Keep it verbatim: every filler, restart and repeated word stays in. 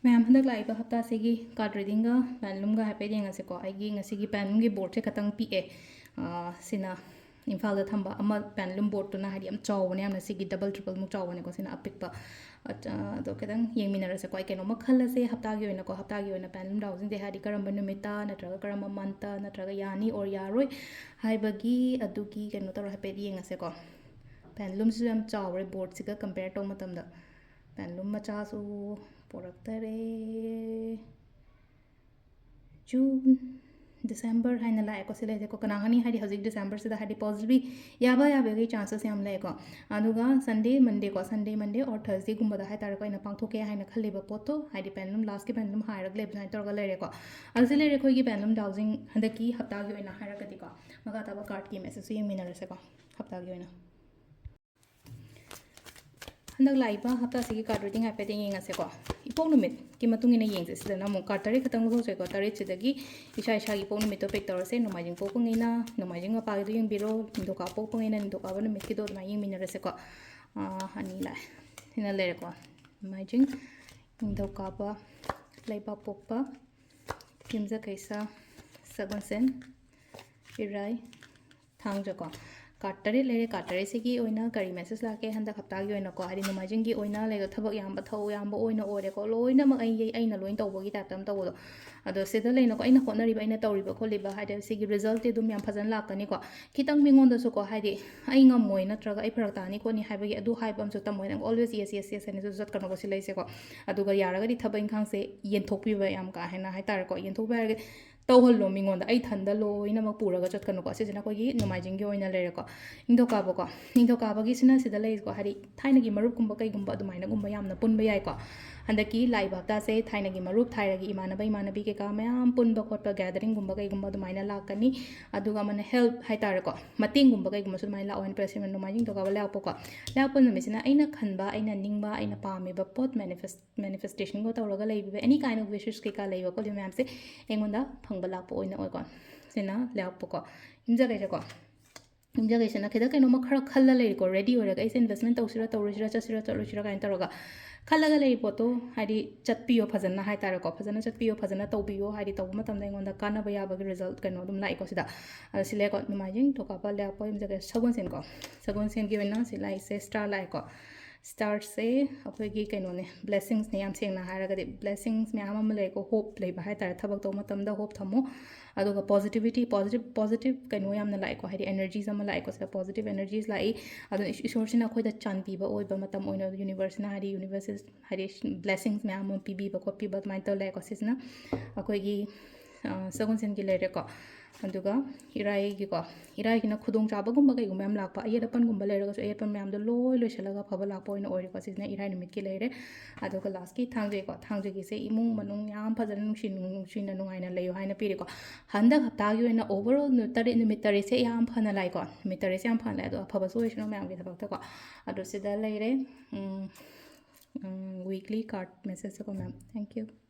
ꯃꯌꯥꯝ, ꯍꯟꯗꯛ ꯂꯥꯛꯏꯕ ꯍꯞꯇꯥꯁꯤꯒꯤ card readingꯒ ꯄꯦꯟꯂꯨꯝꯒ ꯍꯥꯏꯐꯦꯠ ꯌꯦꯡꯉꯁꯤꯀꯣ꯫ ꯑꯩꯒꯤ ꯉꯁꯤꯒꯤ ꯄꯦꯟꯂꯨꯝꯒꯤ boardꯁꯦ ꯈꯇꯪ ꯄꯤꯛꯑꯦ꯫ ꯑꯥ, ꯁꯤꯅ ꯏꯝꯐꯥꯜꯗ ꯊꯝꯕ ꯑꯃ ꯄꯦꯟꯂꯨꯝ boardꯇꯨꯅ, ꯍꯥꯏꯗꯤ ꯌꯥꯝ ꯆꯥꯎꯕꯅꯦ, ꯌꯥꯝꯅ ꯁꯤꯒꯤ double triple ꯃꯨꯛ ꯆꯥꯎꯕꯅꯦꯀꯣ꯫ ꯁꯤꯅ ꯑꯄꯤꯛꯄ꯫ ꯑꯠ-, ꯑ, ꯑꯗꯣ ꯈꯤꯇꯪ ꯌꯦꯡꯃꯤꯟꯅꯔꯁꯦꯀꯣ꯫ ꯑꯩ ꯀꯩꯅꯣꯝꯃ ꯈꯜꯂꯁꯦ ꯍꯞꯇꯥꯒꯤ ꯑꯣꯏꯅꯀꯣ꯫ ꯍꯞꯇꯥꯒꯤ ꯑꯣꯏꯅ ꯄꯦꯟꯂꯨꯝ dowsingꯗꯤ, ꯍꯥꯏꯗꯤ ꯀꯔꯝꯕ ꯅꯨꯃꯤꯠꯇ ꯅꯠꯇ꯭ꯔꯒ ꯀꯔꯝꯕ monthꯇ ꯅꯠꯇ꯭ꯔꯒ ꯌꯥꯅꯤ or ꯌꯥꯔꯣꯏ ꯍꯥꯏꯕꯒꯤ, ꯑꯗꯨꯒꯤ ꯀꯩꯅꯣ ꯇꯧꯔ ꯍꯥꯏꯐꯦꯠ ꯌꯦꯡꯉꯁꯦꯀꯣ꯫ ꯄꯦꯟꯂꯨꯝꯁꯤꯁꯨ ꯌꯥꯝ ꯆꯥꯎꯔꯦ boardꯁꯤꯒ compare ꯇꯧꯕ ꯃꯇꯝꯗ꯫ ꯄꯦꯟꯂꯨꯝ ꯃꯆꯥꯁꯨ ꯄꯣꯔꯛꯇꯔꯦ꯫ June, December ꯍꯥꯏꯅ ꯂꯥꯛꯑꯦꯀꯣ꯫ ꯁꯤ ꯂꯩꯁꯦꯀꯣ꯫ ꯀꯅꯥ ꯈꯪꯅꯤ, ꯍꯥꯏꯗꯤ ꯍꯧꯖꯤꯛ Decemberꯁꯤꯗ, ꯍꯥꯏꯗꯤ possibly ꯌꯥꯕ ꯌꯥꯕꯒꯤ chances ꯌꯥꯝ ꯂꯩꯀꯣ꯫ ꯑꯗꯨꯒ Sunday, Mondayꯀꯣ, Sunday, Monday or Thursdayꯒꯨꯝꯕꯗ ꯍꯥꯏꯇꯥꯔꯦꯀꯣ, ꯑꯩꯅ ꯄꯥꯡꯊꯣꯛꯀꯦ ꯍꯥꯏꯅ ꯈꯜꯂꯤꯕ ꯄꯣꯠꯇꯣ, ꯍꯥꯏꯗꯤ ꯄꯦꯟꯂꯨꯝ, lastꯀꯤ ꯄꯦꯟꯂꯨꯝ ꯍꯥꯏꯔꯒ ꯂꯩꯕ ꯑꯗꯨꯃꯥꯏꯅ ꯇꯧꯔꯒ ꯂꯩꯔꯦꯀꯣ꯫ ꯑꯗꯨ ꯁꯤ ꯂꯩꯔꯦ ꯑꯩꯈꯣꯏꯒꯤ ꯄꯦꯟꯂꯨꯝ dowsing ꯍꯟꯗꯛꯀꯤ ꯍꯞꯇꯥꯒꯤ ꯑꯣꯏꯅ ꯍꯥꯏꯔꯒꯗꯤꯀꯣ꯫ ꯃꯈꯥ ꯇꯥꯕ cardꯀꯤ messageꯁꯨ ꯌꯦꯡꯃꯤꯟꯅꯔꯁꯦꯀꯣ, ꯍꯞꯇꯥꯒꯤ ꯑꯣꯏꯅ꯫ ꯍꯟꯗꯛ ꯂꯥꯛꯏꯕ ꯍꯞꯇꯥꯁꯤꯒꯤ card reading ꯍꯥꯏꯐꯦꯠꯇꯪ ꯌꯦꯡꯉꯁꯦꯀꯣ꯫ ꯏꯄꯣꯛ ꯅꯨꯃꯤꯠꯀꯤ ꯃꯇꯨꯡ ꯏꯟꯅ ꯌꯦꯡꯁꯦ꯫ ꯁꯤꯗꯅ ꯑꯃꯨꯛ card ꯇꯔꯦꯠ ꯈꯛꯇꯪ ꯂꯧꯊꯣꯛꯁꯦꯀꯣ꯫ ꯇꯔꯦꯠꯁꯤꯗꯒꯤ ꯏꯁꯥ ꯏꯁꯥꯒꯤ ꯏꯄꯣꯛ ꯅꯨꯃꯤꯠꯇꯣ pick ꯇꯧꯔꯁꯦ꯫ ꯅꯣꯡꯃꯥꯏꯖꯤꯡ ꯄꯣꯛꯄꯉꯩꯅ ꯅꯣꯡꯃꯥꯏꯖꯤꯡ ꯃꯄꯥꯒꯤꯗꯣ ꯌꯦꯡꯕꯤꯔꯣ, ꯅꯤꯡꯊꯧꯀꯥꯕ ꯄꯣꯛꯄꯉꯩꯅ ꯅꯤꯡꯊꯧꯀꯥꯕ ꯅꯨꯃꯤꯠꯀꯤꯗꯣ ꯑꯗꯨꯃꯥꯏꯅ ꯌꯦꯡꯃꯤꯟꯅꯔꯁꯦꯀꯣ꯫ ꯑꯥ, ꯑꯅꯤ ꯂꯥꯛꯑꯦ꯫ ꯁꯤꯅ ꯂꯩꯔꯦꯀꯣ꯫ ꯅꯣꯡꯃꯥꯏꯖꯤꯡ, ꯅꯤꯡꯊꯧꯀꯥꯕ, ꯂꯩꯕꯥꯛꯄꯣꯛꯄ, ꯌꯨꯝꯖꯀꯩꯁ, ꯁꯒꯣꯜꯁꯦꯟ, ꯏꯔꯥꯏ, ꯊꯥꯡꯖꯀꯣ꯫ Card ꯇꯔꯦꯠ ꯂꯩꯔꯦ꯫ Card ꯇꯔꯦꯠꯁꯤꯒꯤ ꯑꯣꯏꯅ ꯀꯔꯤ message ꯂꯥꯛꯀꯦ ꯍꯟꯗꯛ ꯍꯞꯇꯥꯒꯤ ꯑꯣꯏꯅꯀꯣ? ꯍꯥꯏꯗꯤ ꯅꯣꯡꯃꯥꯏꯖꯤꯡꯒꯤ ꯑꯣꯏꯅ ꯂꯩꯗꯣ ꯊꯕꯛ ꯌꯥꯝꯕ, ꯊꯧ ꯌꯥꯝꯕ ꯑꯣꯏꯅ ꯑꯣꯏꯔꯦꯀꯣ꯫ ꯂꯣꯏꯅꯃꯛ ꯑꯩ, ꯑꯩꯅ ꯂꯣꯏ ꯇꯧꯕꯒꯤ typeꯇ ꯑꯃ ꯇꯧꯕꯗꯣ꯫ ꯑꯗꯣ ꯁꯤꯗ ꯂꯩꯅꯀꯣ, ꯑꯩꯅ ꯍꯣꯠꯅꯔꯤꯕ, ꯑꯩꯅ ꯇꯧꯔꯤꯕ ꯈꯣꯠꯂꯤꯕ ꯍꯥꯏꯗꯤ ꯁꯤꯒꯤ resultꯇꯤ ꯑꯗꯨꯝ ꯌꯥꯝ ꯐꯖꯅ ꯂꯥꯛꯀꯅꯤꯀꯣ꯫ ꯈꯤꯇꯪ ꯃꯤꯉꯣꯟꯗꯁꯨꯀꯣ, ꯍꯥꯏꯗꯤ ꯑꯩ ꯉꯝꯃꯣꯏ ꯅꯠꯇ꯭ꯔꯒ ꯑꯩ ꯐꯔꯛ ꯇꯥꯅꯤ ꯈꯣꯠꯅꯤ ꯍꯥꯏꯕꯒꯤ ꯑꯗꯨ ꯍꯥꯏꯕ ꯑꯃꯁꯨ ꯇꯝꯃꯣꯏ꯫ Always yes, yes, yes ꯍꯥꯏꯅꯁꯨ ꯆꯠꯀꯅꯨꯀꯣ ꯁꯤ ꯂꯩꯁꯦꯀꯣ꯫ ꯑꯗꯨꯒ ꯌꯥꯔꯒꯗꯤ ꯊꯕꯛ ꯏꯪꯈꯥꯡꯁꯦ ꯌꯦꯟꯊꯣꯛꯄꯤꯕ ꯌꯥꯝ ꯀꯥ ꯍꯦꯟꯅ ꯍꯥꯏꯇꯥꯔꯦꯀꯣ꯫ ꯌꯦꯟꯊꯣꯛꯄ ꯍꯥꯏꯔꯒ ꯇꯧꯍꯜꯂꯣ ꯃꯤꯉꯣꯟꯗ, ꯑꯩ ꯏꯊꯟꯗ ꯂꯣꯏꯅꯃꯛ ꯄꯨꯔꯒ ꯆꯠꯀꯅꯨꯀꯣ꯫ ꯁꯤꯁꯤꯅ ꯑꯩꯈꯣꯏꯒꯤ ꯅꯣꯡꯃꯥꯏꯖꯤꯡꯒꯤ ꯑꯣꯏꯅ ꯂꯩꯔꯦꯀꯣ꯫ ꯅꯤꯡꯊꯧꯀꯥꯕꯀꯣ, ꯅꯤꯡꯊꯧꯀꯥꯕꯒꯤꯁꯤꯅ ꯁꯤꯗ ꯂꯩꯔꯤꯀꯣ, ꯍꯥꯏꯗꯤ ꯊꯥꯏꯅꯒꯤ ꯃꯔꯨꯞꯀꯨꯝꯕ ꯀꯩꯒꯨꯝꯕ ꯑꯗꯨꯃꯥꯏꯅꯒꯨꯝꯕ ꯌꯥꯝꯅ ꯄꯨꯟꯕ ꯌꯥꯏꯀꯣ꯫ ꯍꯟꯗꯛꯀꯤ ꯂꯥꯛꯏꯕ ꯍꯞꯇꯥꯁꯦ ꯊꯥꯏꯅꯒꯤ ꯃꯔꯨꯞ, ꯊꯥꯏꯅꯒꯤ ꯏꯃꯥꯟꯅꯕ ꯏꯃꯥꯟꯅꯕꯤ ꯀꯩꯀꯥ ꯃꯌꯥꯝ ꯄꯨꯟꯕ ꯈꯣꯠꯄ gatheringꯒꯨꯝꯕ ꯀꯩꯒꯨꯝꯕ ꯑꯗꯨꯃꯥꯏꯅ ꯂꯥꯛꯀꯅꯤ꯫ ꯑꯗꯨꯒ ꯑꯃꯅ help ꯍꯥꯏꯇꯥꯔꯦꯀꯣ, ꯃꯇꯦꯡꯒꯨꯝꯕ ꯀꯩꯒꯨꯝꯕꯁꯨ ꯑꯗꯨꯃꯥꯏꯅ ꯂꯥꯛꯑꯣ ꯍꯥꯏꯅ ꯄꯤꯔꯛꯁꯦ꯫ ꯅꯣꯡꯃꯥꯏꯖꯤꯡ, ꯅꯤꯡꯊꯧꯀꯥꯕ, ꯂꯩꯕꯥꯛꯄꯣꯛꯄ꯫ ꯂꯩꯕꯥꯛꯄꯣꯛꯄ ꯅꯨꯃꯤꯠꯁꯤꯅ ꯑꯩꯅ ꯈꯟꯕ, ꯑꯩꯅ ꯅꯤꯡꯕ, ꯑꯩꯅ ꯄꯥꯝꯃꯤꯕ ꯄꯣꯠ manifest, manifestationꯒ ꯇꯧꯔꯒ ꯂꯩꯕꯤꯕ any kind of wishes ꯀꯩꯀꯥ ꯂꯩꯕ ꯈꯣꯠꯂꯤꯕ ꯃꯌꯥꯝꯁꯦ ꯑꯩꯉꯣꯟꯗ ꯐꯪꯕ ꯂꯥꯛꯄ ꯑꯣꯏꯅ ꯑꯣꯏꯀꯣ꯫ ꯁꯤꯅ ꯂꯩꯕꯥꯛꯄꯣꯛꯄꯀꯣ꯫ ꯌꯨꯝꯖꯀꯩꯁꯀꯣ꯫ ꯌꯨꯝꯖꯀꯩꯁꯤꯅ ꯈꯤꯇꯪ ꯀꯩꯅꯣꯝꯃ ꯈꯔ ꯈꯜꯂ ꯂꯩꯔꯦꯀꯣ, ꯔꯦꯗꯤ ꯑꯣꯏꯔꯒ ꯑꯩꯁꯦ ꯏꯟꯚꯦꯁ꯭ꯠꯃꯦꯟ ꯇꯧꯁꯤꯔꯥ ꯇꯧꯔꯣꯏꯁꯤꯔꯥ, ꯆꯠꯁꯤꯔꯥ ꯆꯠꯂꯣꯏꯁꯤꯔꯥ ꯀꯥꯏꯅ ꯇꯧꯔꯒ ꯈꯜꯂꯒ ꯂꯩꯔꯤ ꯄꯣꯠꯇꯣ ꯍꯥꯏꯗꯤ ꯆꯠꯄꯤꯌꯣ ꯐꯖꯅ ꯍꯥꯏꯇꯥꯔꯦꯀꯣ, ꯐꯖꯅ ꯆꯠꯄꯤꯌꯣ, ꯐꯖꯅ ꯇꯧꯕꯤꯌꯣ, ꯍꯥꯏꯗꯤ ꯇꯧꯕ ꯃꯇꯝꯗ ꯑꯩꯉꯣꯟꯗ ꯀꯥꯟꯅꯕ ꯌꯥꯕꯒꯤ ꯔꯤꯖꯜꯠ ꯀꯩꯅꯣ ꯑꯗꯨꯝ ꯂꯥꯛꯏꯀꯣ ꯁꯤꯗ꯫ ꯑꯗꯣ ꯁꯤ ꯂꯩꯀꯣ, ꯅꯣꯡꯃꯥꯏꯖꯤꯡ, ꯅꯤꯡꯊꯧꯀꯥꯕ, ꯂꯩꯕꯥꯛꯄꯣꯛꯄ, ꯌꯨꯝꯖꯀꯩꯁ, ꯁꯒꯣꯜꯁꯦꯟꯀꯣ꯫ ꯁꯒꯣꯜꯁꯦꯟꯒꯤ ꯑꯣꯏꯅ ꯁꯤ ꯂꯥꯛꯏꯁꯦ ꯁ꯭ꯇꯥꯔ ꯂꯥꯛꯑꯦꯀꯣ꯫ ꯁ꯭ꯇꯥꯔꯁꯦ ꯑꯩꯈꯣꯏꯒꯤ ꯀꯩꯅꯣꯅꯦ, ꯕ꯭ꯂꯦꯁꯤꯡꯁꯅꯦ꯫ ꯌꯥꯝ ꯁꯦꯡꯅ ꯍꯥꯏꯔꯒꯗꯤ ꯕ꯭ꯂꯦꯁꯤꯡꯁ ꯃꯌꯥꯝ ꯑꯃ ꯂꯩꯀꯣ, ꯍꯣꯞ ꯂꯩꯕ ꯍꯥꯏꯇꯥꯔꯦ꯫ ꯊꯕꯛ ꯇꯧꯕ ꯃꯇꯝꯗ ꯍꯣꯞ ꯊꯝꯃꯣ꯫ ꯑꯗꯨꯒ ꯄꯣꯖꯤꯇꯤꯚꯤꯇꯤ, ꯄꯣꯖꯤꯇꯤꯚ, ꯄꯣꯖꯤꯇꯤꯚ ꯀꯩꯅꯣ ꯌꯥꯝꯅ ꯂꯥꯛꯑꯦꯀꯣ, ꯍꯥꯏꯗꯤ ꯑꯦꯅꯔꯖꯤꯁ ꯑꯃ ꯂꯥꯛꯑꯦꯀꯣ ꯁꯤꯗ, ꯄꯣꯖꯤꯇꯤꯚ ꯑꯦꯅꯔꯖꯤꯁ ꯂꯥꯛꯏ꯫ ꯑꯗꯨꯅ ꯏꯁ-, ꯏꯁꯣꯔꯁꯤꯅ ꯑꯩꯈꯣꯏꯗ ꯆꯥꯟꯕꯤꯕ ꯑꯣꯏꯕ ꯃꯇꯝ ꯑꯣꯏꯅ, ꯌꯨꯅꯤꯚꯔꯁꯁꯤꯅ ꯍꯥꯏꯗꯤ ꯌꯨꯅꯤꯚꯔꯁꯦꯁ ꯍꯥꯏꯗꯤ ꯕ꯭ꯂꯦꯁꯤꯡꯁ ꯃꯌꯥꯝ ꯑꯃ ꯄꯤꯕꯤꯕ ꯈꯣꯠꯄꯤꯕ ꯑꯗꯨꯃꯥꯏꯅ ꯇꯧ ꯂꯩꯀꯣ꯫ ꯁꯤꯁꯤꯅ ꯑꯩꯈꯣꯏꯒꯤ, ꯑ, ꯁꯒꯣꯜꯁꯦꯟꯒꯤ ꯂꯩꯔꯦꯀꯣ꯫ ꯑꯗꯨꯒ ꯏꯔꯥꯏꯒꯤꯀꯣ, ꯏꯔꯥꯏꯒꯤꯅ ꯈꯨꯗꯣꯡꯆꯥꯕꯒꯨꯝꯕ ꯀꯩꯒꯨꯝꯕ ꯌꯥꯝ ꯂꯥꯛꯄ, ꯑꯌꯦꯠ ꯑꯄꯟꯒꯨꯝꯕ ꯂꯩꯔꯒꯁꯨ ꯑꯌꯦꯠ ꯑꯄꯟ ꯃꯌꯥꯝꯗꯣ ꯂꯣꯏ ꯂꯣꯏꯁꯤꯜꯂꯒ ꯑꯐꯕ ꯂꯥꯛꯄ ꯑꯣꯏꯅ ꯑꯣꯏꯔꯦꯀꯣ꯫ ꯁꯤꯁꯤꯅ ꯏꯔꯥꯏ ꯅꯨꯃꯤꯠꯀꯤ ꯂꯩꯔꯦ꯫ ꯑꯗꯨꯒ ꯂꯥꯁꯀꯤ ꯊꯥꯡꯖꯒꯤꯀꯣ, ꯊꯥꯡꯖꯒꯤꯁꯦ ꯏꯃꯨꯡ ꯃꯅꯨꯡ ꯌꯥꯝ ꯐꯖꯅ ꯅꯨꯡꯁꯤ ꯅꯨꯡꯁꯤꯅ ꯅꯨꯡꯉꯥꯏꯅ ꯂꯩꯌꯨ ꯍꯥꯏꯅ ꯄꯤꯔꯦꯀꯣ꯫ ꯍꯟꯗꯛ ꯍꯞꯇꯥꯒꯤ ꯑꯣꯏꯅ ꯑꯣꯚꯔꯑꯣꯜ ꯅꯨ-, ꯇꯔꯦꯠ, ꯅꯨꯃꯤꯠ ꯇꯔꯦꯠꯁꯦ ꯌꯥꯝ ꯐꯅ ꯂꯥꯛꯏꯀꯣ꯫ ꯅꯨꯃꯤꯠ ꯇꯔꯦꯠꯁꯦ ꯌꯥꯝ ꯐꯅ ꯂꯥꯛꯑꯦ꯫ ꯑꯗꯣ ꯑꯐꯕꯁꯨ ꯑꯣꯏꯁꯅꯨ ꯃꯌꯥꯝꯒꯤ ꯊꯕꯛꯇꯀꯣ꯫ ꯑꯗꯣ ꯁꯤꯗ ꯂꯩꯔꯦ, ꯎꯝ, ꯎꯝ, weekly card messageꯁꯦꯀꯣ ꯃꯌꯥꯝ꯫ Thank you꯫